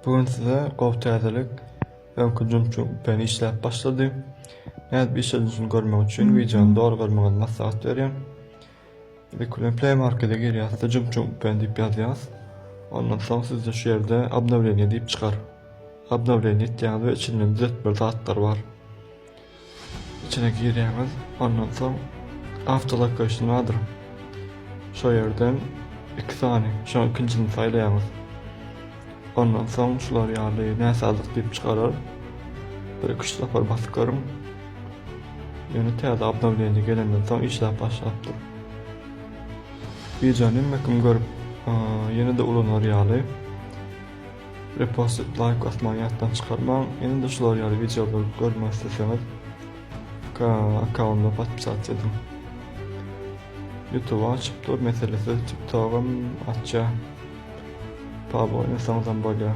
Bu gün size gowy täzelik. Öňki Jumçuk VPN işläp başlady. Nädip işledilişini görmek üçin wideony doly görmegiňizi maslahat berýän. Ilki bilen Play Market-e girýäs-de Jumçuk VPN diýip ýazýas. Ondan soň sizde şu ýerde obnowleniýe diýip çykar. Obnowleniýe etýäňiz we içinden düzetmeli zatlar bar. Içine girýäňiz, ondan soň Auto Location bardyr. Şo ýerden iki sany, şoň ikinjisini saýlaýaňyz. Ondan soň şular ýaly näsazlyk diýip çykarar. Bir iki üç sapar basyp görüň. Ýöne täze obnowleniýe gelenden soň işläp başlapdyr. Wideony hemme kim görüp, ýene-de ulanar ýaly. Repost edip laýk basmagy ýatdan çykarmaň. Ýene-de şular ýaly wideolary görmek isleseňiz akkauntyma podpisatsa ediň. YouTube açyp dur meselesiz TikTogam açýa. Pub oýnasaňyzam bolýar.